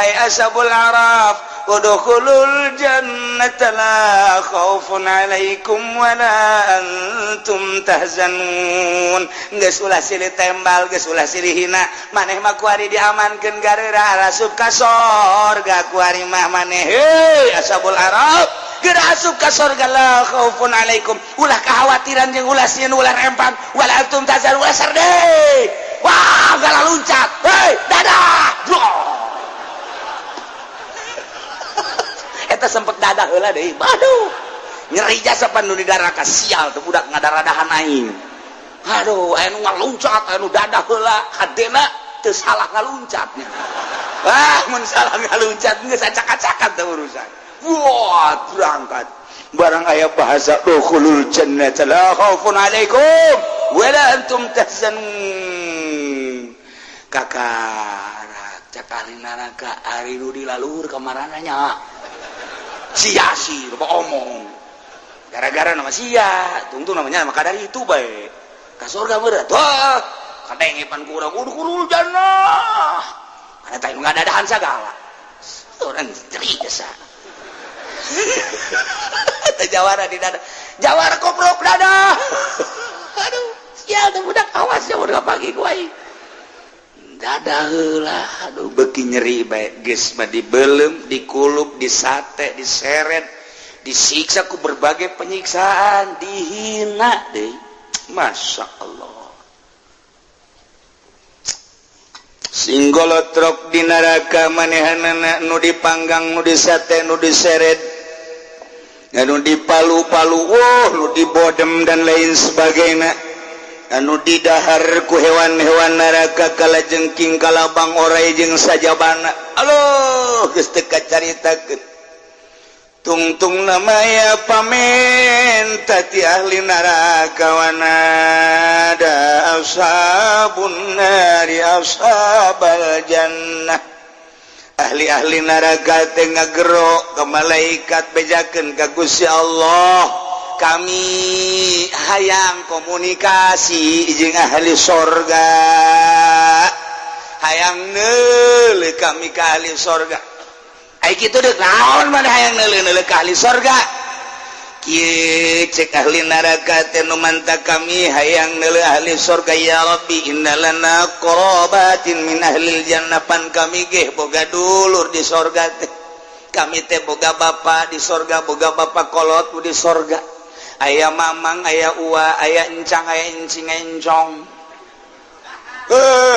Wahai ashabul araf, udkhulul jannata la khaufun alaikum wala antum tahzanun. Geus ulah silih tembal, geus ulah silih hina. Maneh mah kuari diamankeun gareura asup ka sorga kuari mah maneh. Hei ashabul araf, geura asup ka sorga, la khaufun alaikum, ulah kekhawatiran jeung ulah sieun, ulah rempang, wala antum tahzanun, ulah serdeh. Wah, gala luncat. Hei, dadah. Eta sempet dadah heula deui. Aduh, nyeri jasa pan nu di neraka, sial tuh budak ngadaradahan aing. Aduh, aya nu ngaluncat, aya nu dadah heula, hadena teu salah ngaluncatnya. Wah, mun salah ngaluncat geus acak-acakan teh urusan. Wah, berangkat. Barang aya bahasa dukhulul jannata la khaufun alaikum wala antum tahzanun. Kakarak cak ahli neraka, ari nu di laluhur kamarana nya. Sia sih lupa omong. Gara-gara nama sia, tungtung namanya maka dari itu bae. Ka surga meureun. Wah, kadenge pan ku urang udkhulul jannah. Kana teh nu ngadadahan sagala. Orang nyeri jasa. Eta jawara di dada. Jawara koprok dada. Aduh, sial tuh budak, awas ya udah pagi ku aing. Dada heula, aduh, beuki nyeri bae. Geus mah dibeuleum, dikulup, disate, diseret, disiksa ku berbagai penyiksaan, dihina deui. Masya Allah. Singgolotrok di neraka manehanana, nu dipanggang, nu disate, nu diseret, anu dipalu-palu, wah, nu dibodem dan lain sebagainya, anu didahar ku hewan-hewan neraka, kalajengking, kalabang, orai jeung sajabana. Aduh, geus teu kacaritakeun. Tungtung namanya pamenta ti ahli neraka, wanada ashabun nari ashabal jannah. Ahli-ahli neraka teh ngagero ke malaikat, bejakeun ka Gusti Allah, kami hayang komunikasi jeung ahli sorga, hayang neuleuh kami ka ahli sorga. Ai kitu deuk naon mana hayang neuleuh-neuleuh ka ahli sorga? Kieu cek ahli neraka teh, nu manta kami hayang neuleuh ahli sorga, ya Rabbi, innalana qarabatin min ahlil jannah, pan kami ge boga dulur di sorga teh. Kami teh boga bapa di sorga, boga bapa kolot di sorga, aya mamang, aya ua, aya encang, aya encing, encong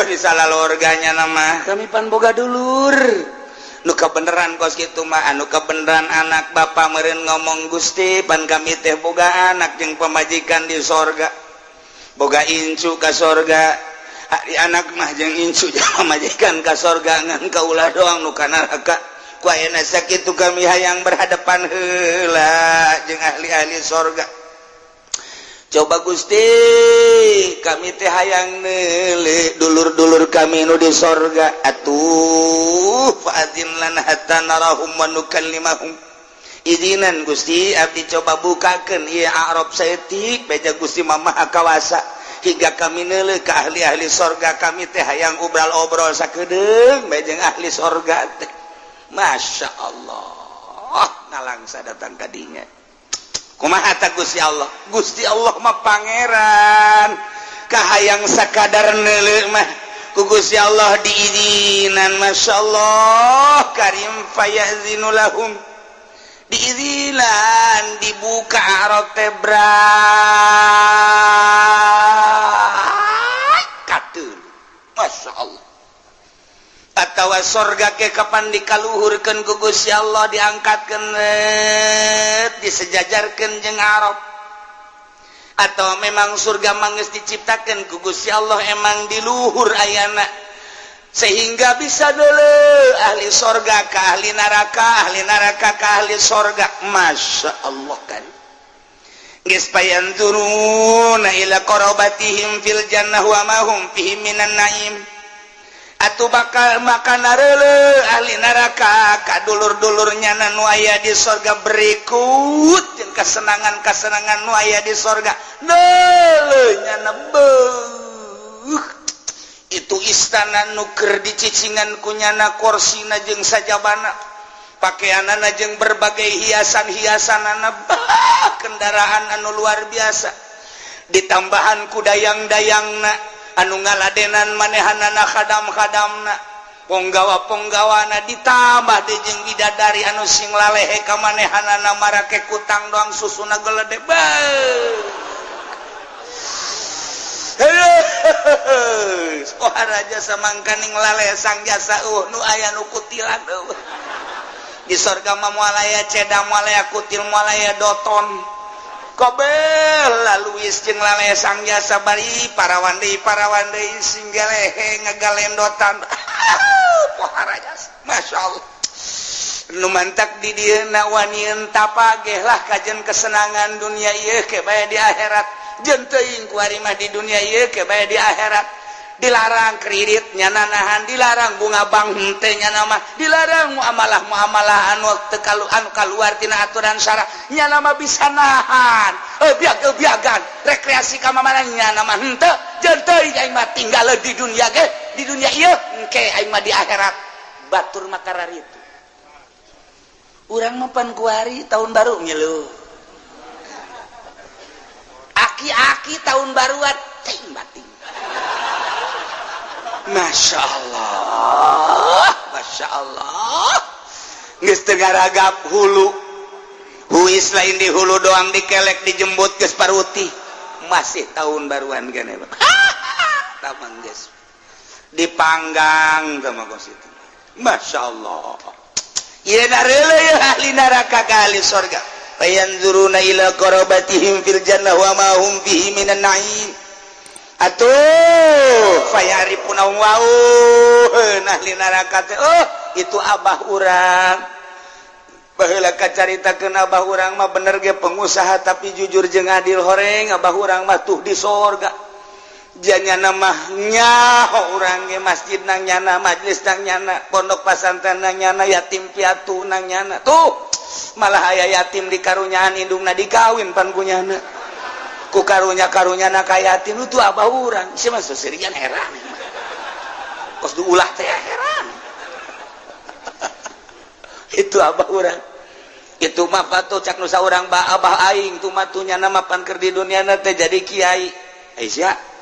di salah lorganya nama kami pan boga dulur. Nu kebenaran kos gitu mah, anu kebenaran anak bapak meren ngomong, Gusti, pan kami teh boga anak jeung pemajikan di sorga, boga incu ka sorga. Ari anak mah jeung incu jeung pamajikan ka sorga, ngan kaulah doang nu ka neraka. Ku ayeuna sakitu kami hayang berhadapan heula jeung ahli-ahli sorga. Coba Gusti, kami teh hayang neuleuh dulur-dulur kami nu di sorga. Atuh fa'adzin lana hatta narahum wa nukallimahum. Izinan Gusti, abdi coba bukakeun ieu Arab saeutik, beja Gusti mah maha kawasa, hingga kami neuleuh ka ahli-ahli sorga. Kami teh hayang obrol-obrol sakedeung bae jeung ahli sorga teh. Masya Allah, ngalangsa datang ka dinya. Kumaha ta Gusti Allah? Gusti Allah mah pangeran, kahayang sakadar neuleuh mah ku Gusti Allah diizinan. Masya Allah karim, fayazinu lahum, diizinan, dibuka arab teh brak katul. Masya Allah. Atawa sorga ke kapan dikaluhurkeun ku Gusti Allah, diangkatkeun, disejajarkeun jeung Arab, atau memang surga manggeus diciptakeun ku Gusti Allah emang di luhur ayana, sehingga bisa dulu ahli sorga ke ahli neraka, ahli neraka ke ahli sorga. Masya Allah kan. Geus payanzuruna ila qarabatihim fil jannah wa ma hum fihi minan naim. Atuh bakal makan nareuleuh ahli neraka ka dulur-dulurnya nu aya di sorga, berikut jeung kesenangan-kesenangan nu aya di sorga. Neuleuh nyana, beuh. Itu istana nu keur dicicingan ku nyana, korsina jeung sajabana, pakaianana jeung berbagai hiasan-hiasanana, bah, kendaraan anu luar biasa, ditambahan ku dayang-dayangna anu ngaladenan manehanana, khadam-khadamna, ponggawa-ponggawana, ditambah deui jeung bidadari anu sing lalehe ka manehanana, marake kutang doang, susuna gelede. Bah, raja samangkaning lalesang jasa, nu aya nu kutilan eueuh. Di sorga mah moal aya ceda, moal aya kutil, moal aya doton kabeh. Laluis jeung lalesang jasa, bari parawan deui, parawan deui, sing gelehe ngagalendotan. Pohara jasa, Masya Allah. Nu mantak di dieu wanieun tapageh lah kajen kesenangan dunia ieu ke bae di akhirat. Jeung teuing kuari mah di dunia ieu ke bae di akhirat. Dilarang kredit nyana nahan, dilarang bunga bank henteu nyana mah, dilarang muamalah muamalah anu teu kalu, anu kaluar tina aturan syara, nyana mah bisa nahan. Biag biagan rekreasi ka mana, nyana mah henteu. Jeung teuing aing mah tinggal di dunia ge, di dunia ieu engke aing mah di akhirat. Batur mah kararitu, urang mah pan kuari tahun baru ngeluh, aki-aki tahun baruan ting bating. Masya Allah, Masya Allah. Geus teu ngaragap hulu huis, lain di hulu doang, dikelek, dijembut geus paruti, masih tahun baruan gane. Tamang geus dipanggang sama kos itu. Masya Allah. Ieu ya ahli neraka ka ahli sorga. Fayanzuruna ila qarabatihim fil jannah wa ma hum fihi minan na'im. Atuh fayarifuna, wau ahli neraka teh, oh, itu abah urang. Baheula kacaritakeun, abah urang mah bener ge pengusaha, tapi jujur jeung adil. Horeng abah urang mah tuh di sorga. Janyana mah nyaho urang ge, masjid nang nyana, majlis nang nyana, pondok pasantren nang nyana, yatim piatu nang nyana. Tuh malah aya yatim di karunyaan indungna, dikawin pan ku nyana, ku karunya karunya na ka yatim. Itu abah urang sih mah seserian, heran kos diulah teh, heran. Itu abah urang itu mah patuh cak nusa urang ba abah aing tuh mah tuh nyana mah pan keur di dunia teh jadi kiai. Aisyah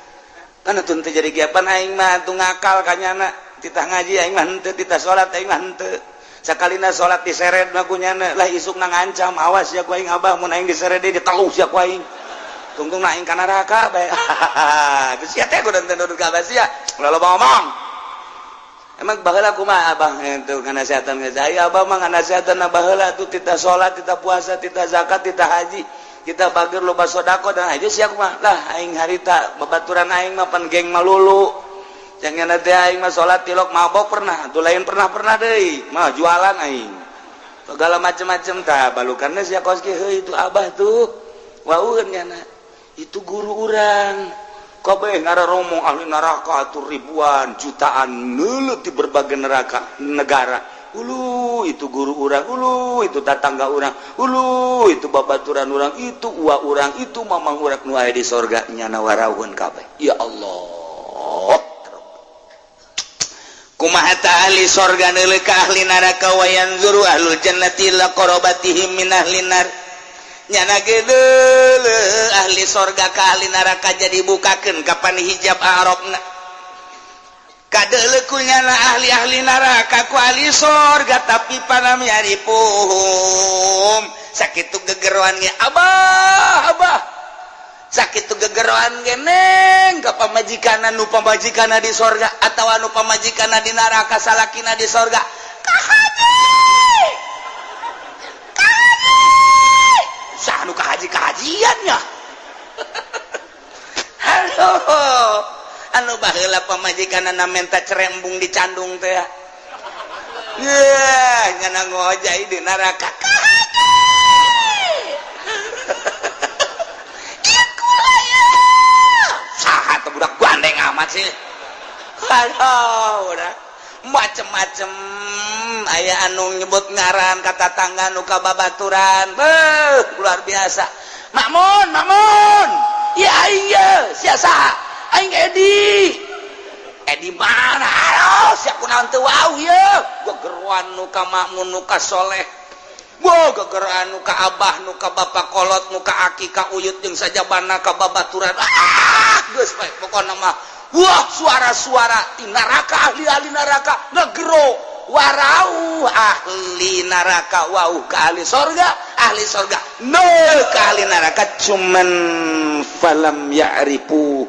kan atuh teu jadi kiai, pan aing mah tuh ngakal ka nyana, titah ngaji aing mah henteu, titah salat aing mah henteu. Sakalina salat diseret mah ku nyana lah, isukna ngancam, "Awas ya ku aing abah, mun aing diseret deui diteluh sia ku aing, tungtung aing ka neraka bae." Geus sia teh kudu teu nurut ka abah sia, ulah loba ngomong. Emang baheula kumaha abah itu nganasehatan geus aya? Abah mah nganasehatan baheula tuh titah salat, titah puasa, titah zakat, titah haji, kita bager loba sodako dan aja sia mah lah. Aing harita babaturan aing mah pan geng malulu, jangan teh aing mah salat tilok mabok pernah tuh, lain pernah-pernah deui mah, jualan aing segala macem-macem. Tah balukanna sia kos kieu, itu abah tuh wauheun nyana, itu guru urang kabeh ngararomong. Ahli neraka tuh ribuan jutaan neuleut di berbagai neraka negara. Ulu, itu guru urang, ulu, itu tatangga urang, ulu, itu babaturan urang, itu uwa urang, itu mamang urang nu aya di sorga, nyana warawun kabeh. Ya Allah, kumaha ta ahli sorga neuleuh ka ahli neraka? Wa yanzuru ahlul jannati ila qarabatihim min ahli nar. Nyana ge ahli sorga ka ahli neraka, jadi bukakeun kapan hijab Arabna, kadelekunyana ahli-ahli neraka ku ahli sorga, tapi falam ya'rifuhum. Sakitu gegeroan ge abah, abah sakitu gegeroan ge neng ka pamajikanna, nu pamajikanna di sorga atau anu pamajikanna di neraka, salakina di sorga, ka haji, ka haji. Saha nu ka haji kahajiannya? Halo, anu baheula pamajikanna menta cerembung dicandung teh ya, nyana ngojai di neraka, ka haji. Ieu kula ya, saha teh, budak gandeng amat sih. Aduh, udah macem-macem, aya anu nyebut ngaran kata tangga nu kababaturan. Beuh, luar biasa. Makmun, Makmun ya, aing ye sia saha? Aing Edi. Di mana? Aduh, siap kunaon teu wau ye. Gegeroan nu ka makmun, nu ka soleh. Wow, gegeroan nu ka abah, nu ka bapak kolot, nu ka aki, ka uyut jeung sajabana, ka babaturan. Ah, geus bae pokona mah. Wah, suara-suara di neraka, ahli-ahli neraka ngegero, warau ahli neraka wau ke ahli sorga, ahli sorga no ke ahli neraka, cuman falam ya'rifu.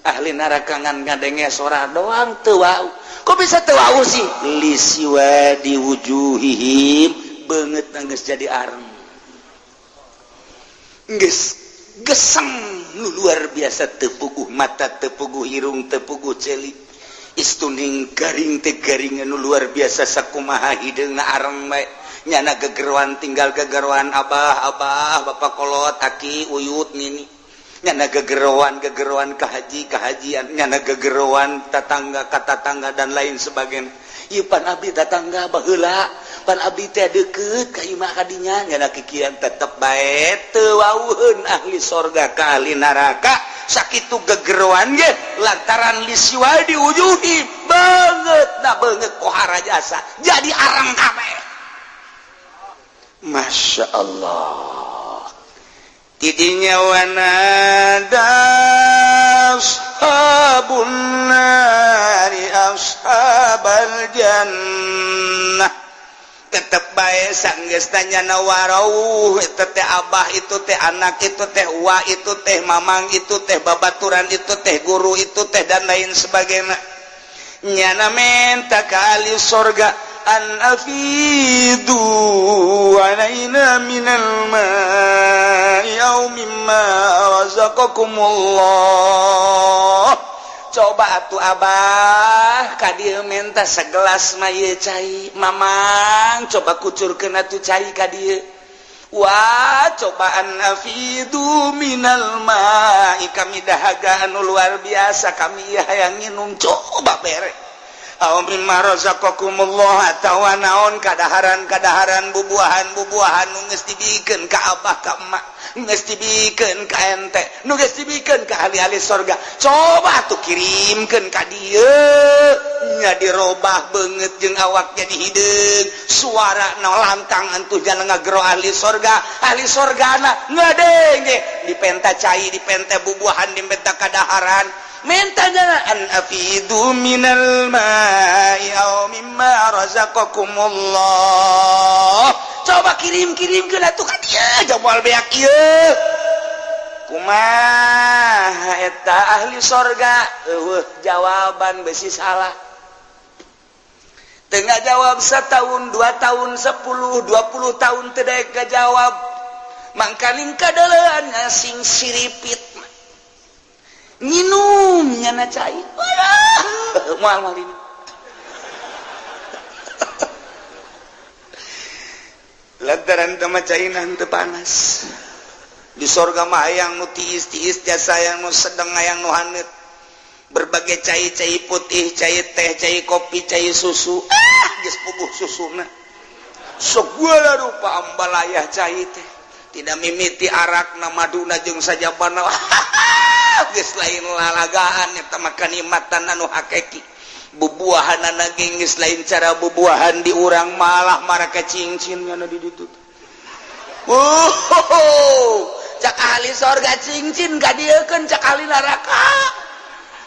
Ahli neraka ngan ngadenge suara doang, teu wau. Kok bisa teu wau sih? Lisiwadi wujuhihim, beungeut geus jadi areng, geus geseng nu luar biasa, teu puguh mata, teu puguh irung, teu puguh ceuli, istuning garing teh garing nu luar biasa. Sakumaha hideungna areng bae. Nyana gegeroan, tinggal gegeroan abah, abah, bapak kolot, aki, uyut, nini. Nyana gegeroan, gegeroan ke haji, kehajian. Nyana gegeroan tetangga ka tetangga dan lain sebagainya. Ieu pan abdi tetangga baheula, pan abdi teh deukeut ka imah kadinya. Nyana kikian tetep bae teu wauheun ahli sorga ka ahli neraka sakitu gegeroan ge, lantaran lisiwadi wujuhi, beungeut na beungeut pohara jasa jadi arang kabeh. Masya Allah, tidinya wanada ashabun nari ashabal jannah. Tetep bae sanggeus tanya warauh itu teh abah, itu teh anak, itu teh wa, itu teh mamang, itu teh babaturan, itu teh guru, itu teh dan lain sebagainya. Nyana menta ka ahli sorga, an afidu alaina minal ma'i aw mimma razaqakumullah. Coba atuh abah ka dieu menta segelas mah ieu cai, mamang coba kucurkeun atuh cai ka dieu. Wah, cobaan afidu minal ma'i, kami dahaga anu luar biasa, kami hayang nginum, coba bere. Aw mimma razaqakumullah, atawa naon kadaharan-kadaharan, bubuahan-bubuahan nu geus dibikeun ka abah, ka emak, geus dibikeun ka ente, nu geus dibikeun ka ahli-ahli sorga, coba tuh kirimkeun ka dieu. Nya dirobah beungeut jeung awak jadi hideung, suara na lantang antuh jalan ngagero ahli sorga. Ahli sorgana ngadenge dipenta cai, dipenta bubuahan, dipenta kadaharan, mentanya an afidu minal ma'i aw mimma razaqakumullah. Coba kirim-kirim ke atuh ka dieu, jauh beak ieu kumaha eta ahli sorga. Eueuh jawaban, besi salah tengah jawab setahun, 2 tahun, 10, 20 tahun tidak jawab. Mangkaning kadelean sing siripit nginum nyana cai moal moal ini lantaran teu cainan teu panas. Di sorga mah hayang nu tiis-tiis jasa, hayang nu sedeng, hayang nu haneut, berbagai cai, cai putih, cai teh, cai kopi, cai susu. Ah, geus puguh susuna, segala rupa ambalayah cai teh, tidak mimiti arak na, maduna jeung sajabana. Geus lain lalagaan eta mah, kanikmatan anu hakiki. Bubuahanana ge geus lain cara bubuahan di urang, malah marake cincin nya di ditu. Oh, cak ahli sorga cincin kadieukeun, cak ahli neraka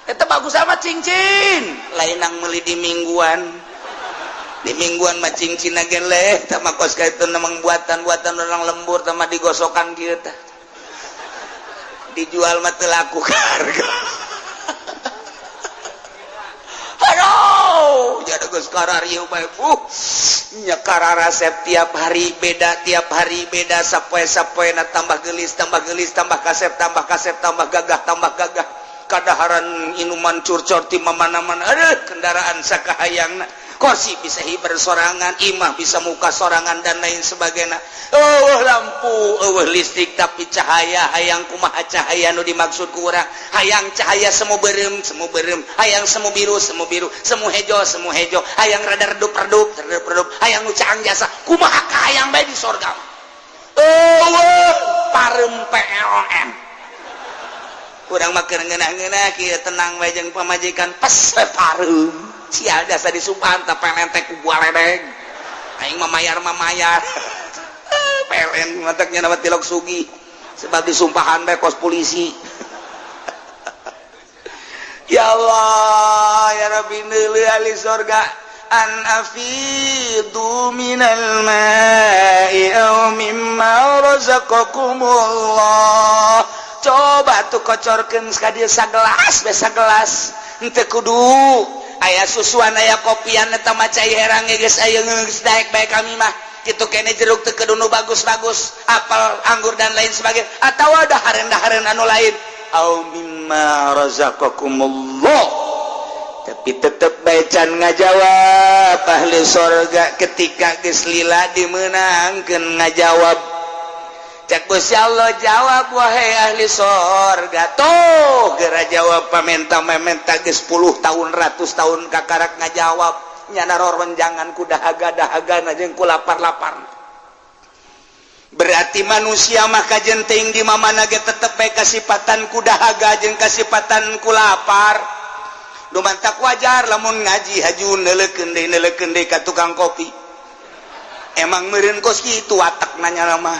eta bagus sama cincin lain nang meuli di mingguan. Di mingguan mah cincin ge leh tah mah, kos kitu memang buatan-buatan orang lembur tah mah, digosokan kieu tah dijual mah teu laku harga. Aduh, jadi geus kararieu bae. Nya kararasep tiap hari beda, tiap hari beda, sapoe-sapoena tambah gelis, tambah gelis, tambah kasep, tambah kasep, tambah gagah, tambah gagah. Kadaharan inuman curcor ti mana-mana. Aduh, kendaraan sakahayangna, kursi bisa hiber sorangan, imah bisa muka sorangan dan lain sebagainya. Oh, lampu oh, listrik tapi cahaya, hayang kumaha cahaya nu dimaksud ku urang? Hayang cahaya semu berem, semu berem, hayang semu biru, semu biru, semu hejo, semu hejo, hayang rada redup redup, redup redup, hayang nu caang jasa, kumaha kahayang bae di sorga. Oh, parem PLN. Urang mah keur ngeunah-ngeunah kieu, tenang bae jeung pamajikan, pas we pareum. Sial, jasa disumpahan tah PLN teh ku ledeng. Aing mah mayar mah mayar. PLN mataknya nama tilok sugi. Sebab disumpahan bae kos polisi. Ya Allah, ya Rabbi, neuleuh ahli sorga an afidu minal ma'i aw mimma razaqakumullah. Coba tuh kocorkeun ka dieu sagelas be, sagelas henteu kudu aya susuan, aya kopian, eta mah cai herang geus aya, geus daek bae kami mah. Kitu kene jeruk teu kudu nu bagus-bagus, apel, anggur, dan lain sebagainya, atau ada haren-daharen anu lain, aw mimma razaqakumullah. Tapi tetep bae can ngajawab ahli sorga. Ketika geus lila dimenangkeun ngajawab, cek Gusti Allah, "Jawab, wahai ahli sorga." Tuh geura jawab, pamenta mementa geus 10 tahun, ratus tahun, kakarak ngajawab. Nyana roronjangan ku dahaga-dahaga jeung ku lapar-lapar. Berarti manusia mah kajen teuing di mana ge tetep bae kasipatan ku dahaga jeung kasipatan ku lapar. Nu mantak wajar lamun ngaji haju neuleukeun deui, neuleukeun deui ka tukang kopi. Emang meureun kos kitu watak nanya mah.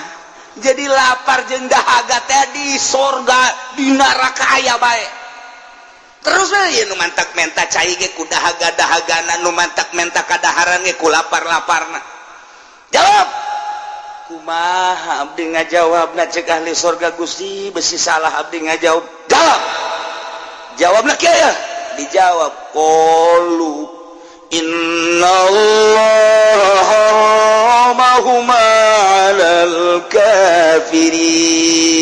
Jadi lapar jeung dahaga teh di sorga, di neraka aya bae terus we. Nu mantak menta cai ge ku dahaga-dahagana, nu mantak menta kadaharan ge ku lapar-laparna. "Jawab." "Kumaha abdi ngajawabna?" cek ahli sorga. "Gusti, besi salah abdi ngajawab." "Jawab." Jawabna kieu ya, dijawab, qalu innallaha harramahuma 'alal kafirin.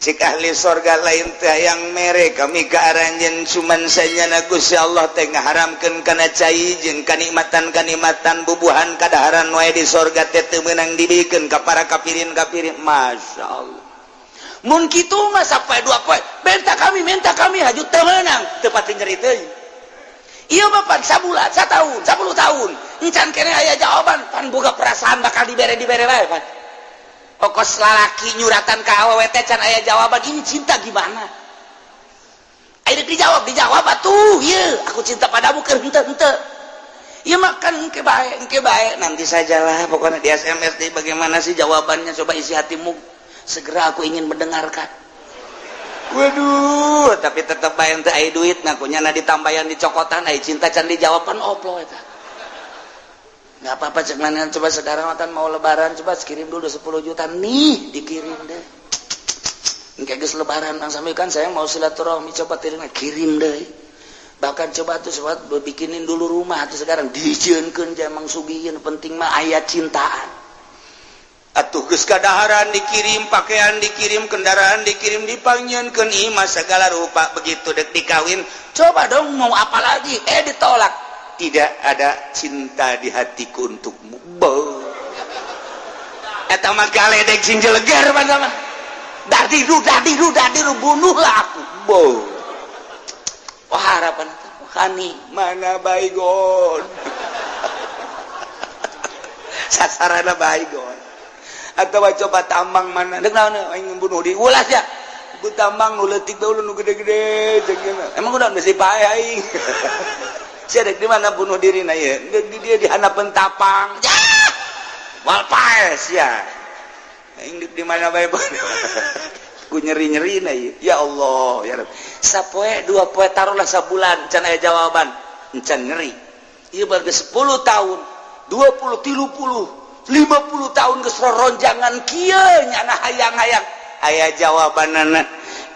Cek ahli sorga, "Lain teh yang mere kami ke aranjeun, cuman sanyana Gusti Allah teh ngaharamkeun kana cai jeung kanikmatan-kanikmatan, bubuhan, kadaharan wae di sorga teh teu meunang dibikeun ka para kafirin-kafirin." Masya Allah, mun kitu mah sampai dua poe menta kami, menta kami haju teu meunang, teu pati nyeri teuing. Ieu mah pan sabulan, satahun, 10 tahun encan kene aya jawaban, pan boga perasaan bakal dibere, dibere wae. Pan pokos lalaki nyuratan ka awewe teh can aya jawaban, ini cinta gimana? Ayo dijawab, dijawab atuh, ieu aku cinta padamu keur henteu henteu. Ieu mah kan engke bae, engke bae, nanti sajalah pokoknya. Di SMS deh, bagaimana sih jawabannya? Coba isi hatimu, segera aku ingin mendengarkan. Waduh, tapi tetep bae teu aya duit ngakunya na ditambayan, dicokotan. Aya cinta can dijawaban, oplo eta. Nggak apa-apa, cek mana, coba sekarang akan mau Lebaran, coba kirim dulu 10 juta nih, dikirim deh. Engke geus Lebaran, Bang, sampai kan saya mau silaturahmi, coba kirim, kirim deh. Bahkan coba tuh sobat bikinin dulu rumah tuh sekarang, dijieunkeun emang sugihin, penting mah aya cintaan. Atuh geus kadaharan dikirim, pakaian dikirim, kendaraan dikirim, dipanggieunkeun imah segala rupa. Begitu dek dikawin, coba dong, mau apa lagi? Eh, ditolak. "Tidak ada cinta di hatiku untukmu." Bo, eta mah galedek sing jeleger mah. Dadiru dadiru dadiru, bunuhlah aku. Bo, wah, harapan Hani mana baygon, sasarana baygon atau coba tambang mana dek naon aing bunuh diri ulas ya. Bu, tambang nu leutik bae, nu gede-gede. Emang udah besi pae aing. Sia dek di mana bunuh diri na ieu? Di dia di handapeun tapang. Ya. Moal pae sia. Aing dek di mana bae ku nyeri-nyeri na ieu. Ya Allah, ya Rabb. Sapoe, dua poe, taruhlah sabulan can aya jawaban. Encan nyeri. Ieu baru 10 tahun, 20, 30, 50 tahun geus roronjangan kieu nyana hayang-hayang aya jawabanana,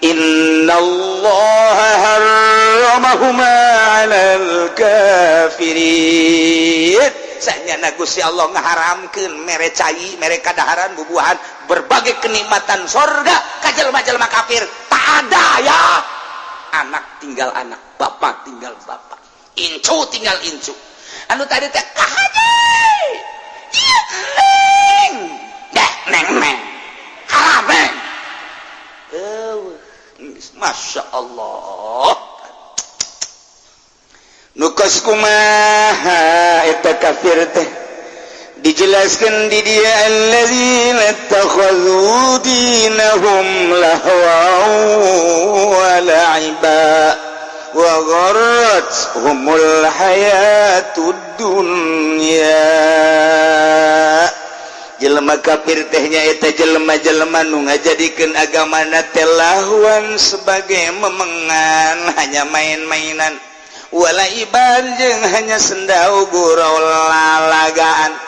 innallaha harramahuma 'alal kafirin. Sanyana Gusti Allah ngaharamkeun mere cai, mere kadaharan, bubuhan, berbagai kenikmatan sorga ka jelema-jelema kafir. Tak ada ya, anak tinggal anak, bapak tinggal bapak, incu tinggal incu. Anu tadi teh kahaji, ieu neng deh, neng neng haram neng. Masya Allah, nukos kumaha eta kafir teh. Dijelaskan di dia, alladzina ittakhadhu dinahum lahwan wa la'iba wa gharrathumul hayatud dunya. Jelema kafir teh nyaeta jelema-jelema nu ngajadikeun agamana teh lahwan, sebagai memengan, hanya main-mainan, wa la'iban, jeung hanya sendau gurau, lalagaan.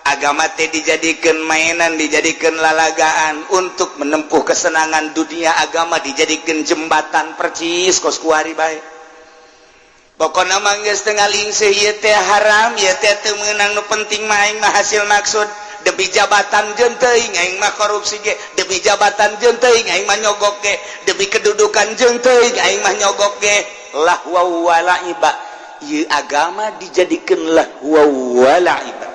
Agama teh dijadikan mainan, dijadikan lalagaan untuk menempuh kesenangan dunia. Agama dijadikan jembatan, percis kos kuari bae. Pokokna mah geus teu ngalingseuh ieu teh haram, ieu teh teu meunang, nu penting mah aing mah hasil maksud. Demi jabatan jeung teuing aing mah korupsi ge, demi jabatan jeung teuing aing mah nyogok ge, demi kedudukan jeung teuing aing mah nyogok ge. Lahwa wa la'iba. Ieu agama dijadikan lahwa wa la'iba.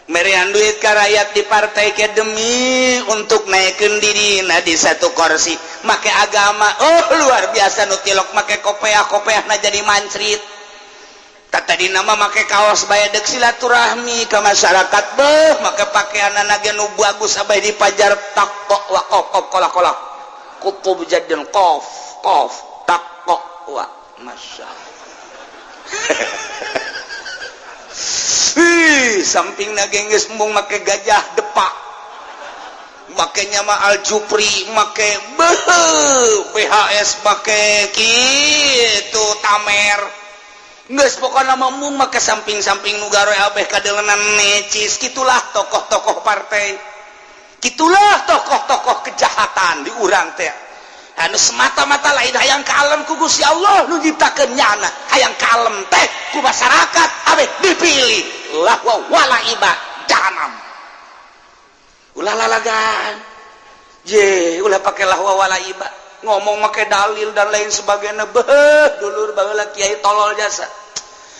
Merian duit ka rakyat di partai ke demi untuk naikkan diri. Nah, di satu kursi make agama, oh, luar biasa. Nu tilok make kopeah, kopeah na jadi mancrit. Tadi nama make kaos bae dek silaturahmi ke masyarakat, beuh, make pakaian ge nu bagus sampai dipajar tak tok wa qof qof kolak kolak kutub jadin qof qof tak tok wa. Masya Allah. Ih, samping geus embung make gajah depak, make nyama Al Jupri, make beuh BHS, make kitu tamer. Geus pokona mah embung make samping-samping nu garoe abeh kadelenan necis. Gitulah tokoh-tokoh partai, gitulah tokoh-tokoh kejahatan di urang teh, anu semata-mata lain hayang kalem ku Gusti Allah nu nyiptakeun nyana, hayang kalem teh ku masyarakat abeh dipilih. Lahwa wala iba jahanam. Ulah lalagan je, ulah pakai lahwa wala iba, ngomong make dalil dan lain sebagainya. Beuh, dulur, baheula kiai tolol jasa.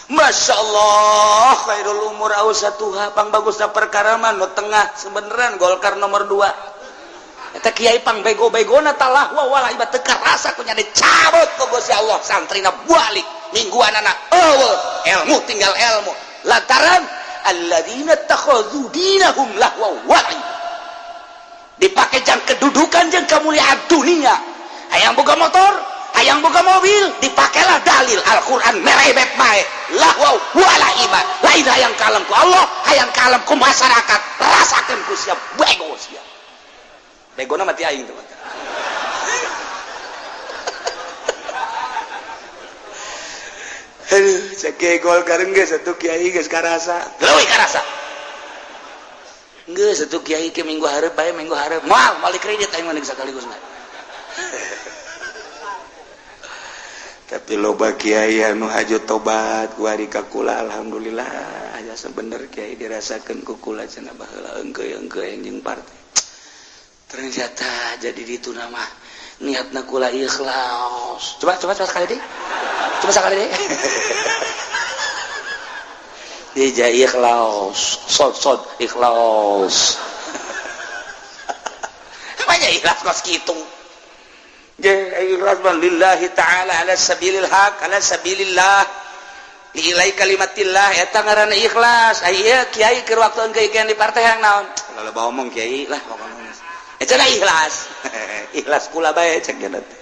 Masya Allah, khairul umur awsatuha, pang bagusna perkara mah nu tengah. Sebeneran Golkar nomor 2 eta kiai pang bego-begona, talah wa wala iba, teu karasa ku nya dicabut ku Gusti Allah. Santrina balik mingguan anak eueuh ilmu, tinggal ilmu, lantaran alladzina takhadhu dinahum lahwa wa dipake jang kedudukan jeung kemuliaan dunia. Hayang boga motor, hayang boga mobil, dipakailah dalil Al-Quran, merebet bae. Lahwa wala iba, lain hayang kalem ku Allah, hayang kalem ku masyarakat. Rasakeun ku sia, bego sia. Begona mati aing tuh. Aduh, cek kiai Golkar geus atuh, kiai geus karasa. Leuwih karasa. Geus atuh, kiai, ke minggu hareup bae, minggu hareup. Moal moal kredit aing mah sekaligus mah. Tapi loba kiai anu haju tobat kuari ka kula, alhamdulillah. Aya sebener kiai, dirasakeun ku kula cenah, baheula engkeu-engkeu jeung partai. Ternyata jadi itu nama niatna kula ikhlas. Coba, coba, coba sekali deh. Coba sekali deh. Dia ikhlas, sod sod ikhlas. Namanya ikhlas kos kitu. Ikhlas mah lillahi ta'ala, ala sabilil haq, ala sabilillah, liilai kalimatillah, eta ngaranna ikhlas. Aya kiai keur waktu engke di partai yang naon? Lalu bawa omong kiai lah pokona. Eta ikhlas. Ikhlas kula bae cek nya teh.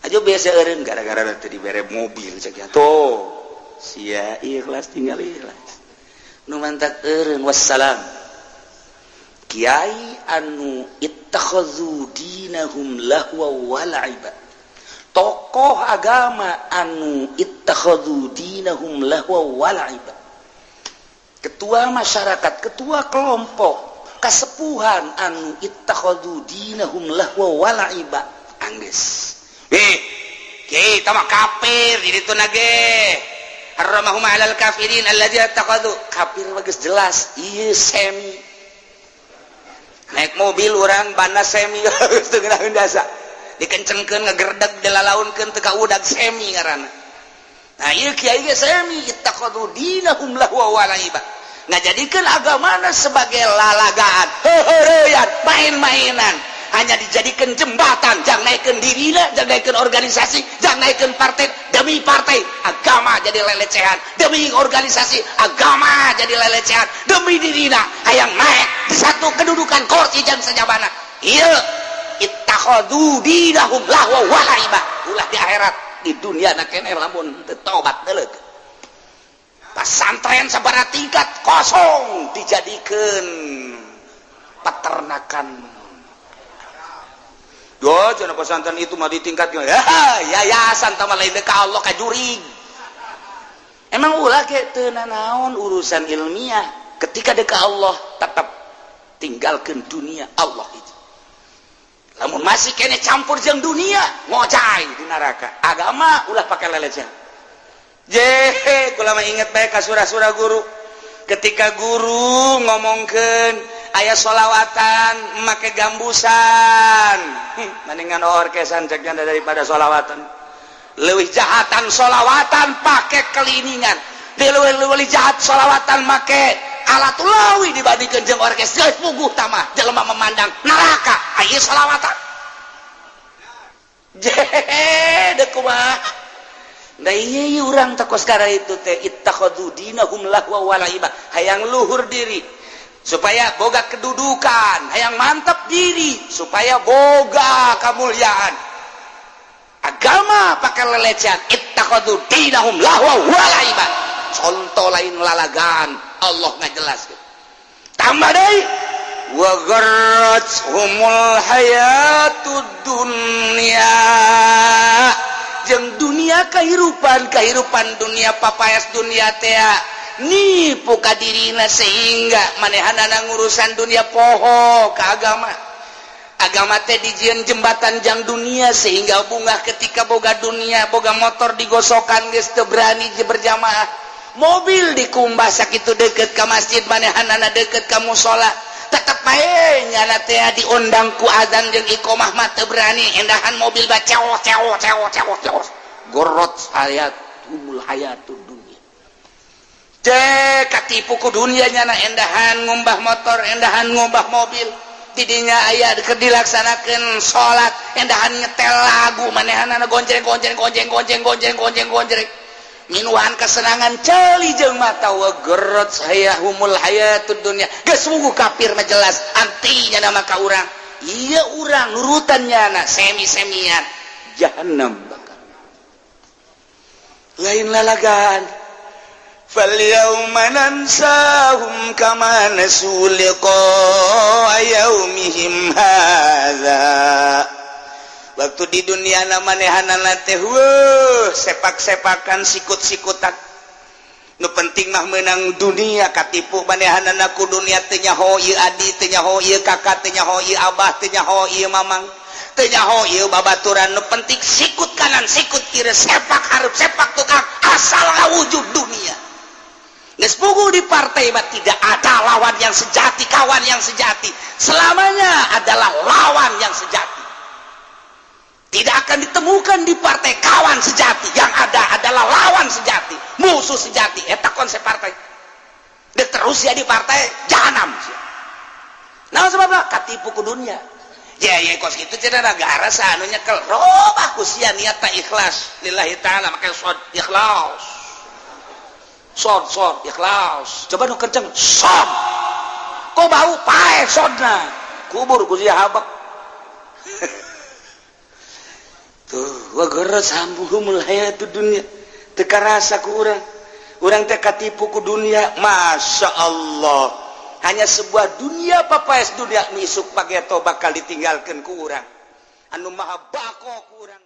Aja biasa eureun gara-gara teh dibere mobil cek nya. Tuh. Sia ikhlas, tinggal ikhlas. Nu mantak eureun, wassalam. Kiai anu ittakhadhu dinahum lahwa wa la'iba. Tokoh agama anu ittakhadhu dinahum lahwa wa la'iba. Ketua masyarakat, ketua kelompok kasepuhan anu ittakhadhu dinahum lahwa wa la'iba, anggeus. Eh, kiai mah kafir di ditu nage. Harramahum 'alal kafirin allazi ittakhadhu kafir bagus jelas ieu semi naik mobil orang bana semi teu ngeunaheun dasa dikencengkeun, ngegerdeg, dilalaunkeun teu kaudag, semi ngaranna. Nah, ieu kiai ge semi, ittakhadhu dinahum lahwa wa la'iba, ngajadikeun agamana sebagai lalagaan, heuheureyan, main-mainan. Hanya dijadikan jembatan jang naikkan dirina, jang naikkan organisasi, jang naikkan partai. Demi partai, agama jadi lelecehan. Demi organisasi, agama jadi lelecehan. Demi dirina hayang naik di satu kedudukan kursi jang sajabana. Iya, ittakhadhu dinahum lahwa wa laiba. Ulah di akhirat, di dunia na keneh lamun teu tobat deuleu. Pasantren sabaraha tingkat kosong, dijadikan peternakan. Yo, cenah pesantren itu mah di tingkat ya, yayasan tama lain ka Allah ka jurig. Emang ulah ke teu naon urusan ilmiah. Ketika deka Allah, tetap tinggalkan dunia, Allah itu. Lamun masih kene campur jeung dunia, ngocai di neraka. Agama ulah pakai lelecehan. Je, kula mah inget bae ka surah-surah guru. Ketika guru ngomongkeun aya solawatan make gambusan, mendingan orkesan ceknya daripada solawatan. Lebih jahatan solawatan pakai keliningan, lebih lebih jahat solawatan make alat lawi dibandingkan jeung orkes. Geus puguh tamah jelema memandang neraka aya solawatan. Je, deuk kumaha? Nah, iya, urang teh sekarang itu teh ittakhadhu dinahum lahwa wa laiba. Hayang luhur diri supaya boga kedudukan, hayang mantap diri supaya boga kemuliaan. Agama pakai lelecehan. Ittakhadhu dinahum lahwa wa laiba. Contoh lain lalagan, Allah ngajelaskeun. Tambah deui, wa gharrathumul hayatud dunya, jeung dunia, kehidupan kehidupan dunia, papaes dunia teh nipu ka dirina sehingga manehanana ngurusan dunia poho ke agama. Agama teh dijieun jembatan jang dunia, sehingga bunga ketika boga dunia, boga motor digosokan, geus teu berani berjamaah. Mobil dikumbah sakitu deket ke masjid, manehanana deket ka musola, tetep bae nyana teh diundang ku azan jeung iqomah mah teu berani. Endahan mobil bae cewok cewok cewok cewok cewok. Gorot hayat umul hayatud dunya. Cek, katipu ku dunia nyana. Endahan ngumbah motor, endahan ngumbah mobil, tidinya aya keur dilaksanakeun salat, endahan nyetel lagu, manehanana gonjreng gonjreng gonjreng gonjreng gonjreng gonjreng gonjreng, minuan kesenangan, celi jeung mata. Wa gerot hayahumul hayatud dunya. Geus sungguh kafir mah jelas antinya nama ka urang. Iya, urang nurutannya na semi-semian, jahannam bakal. Lain lalagan. Falyauma nansahum kama nasu liqa'a yaumihim hadza. Waktu di dunia manehanana teh sepak-sepakan, sikut-sikutan, nu penting mah menang dunia. Katipu manehanana ku dunia. Teu nyaho ieu adi, teu nyaho ieu kakak, teu nyaho ieu abah, teu nyaho ieu mamang, teu nyaho ieu babaturan. Nu penting sikut kanan, sikut kiri, sepak hareup, sepak tukang, asal ngawujud dunia. Geus puguh di partai mah tidak ada lawan yang sejati, kawan yang sejati. Selamanya adalah lawan yang sejati. Tidak akan ditemukan di partai kawan sejati. Yang ada adalah lawan sejati, musuh sejati. Eta konsep partai. Dia terus ya di partai jahanam. Nah, sebabnya katipu ku dunia. Ya ya, kos kitu cenah negara anu nyekel. Robah ku sia niat tak ikhlas lillahi ta'ala, make sod ikhlas. Sod sod ikhlas. Coba nu kenceng sod. Kok bau paeh sodna. Kubur ku sia habak. Tuh, wa gharrathumul hayatud dunya. Teu karasa ku urang. Urang teh katipu ku dunia. Masya Allah. Hanya sebuah dunia, papaes dunia, nu isuk pageto bakal ditinggalkan ku urang. Anu maha bako ku urang.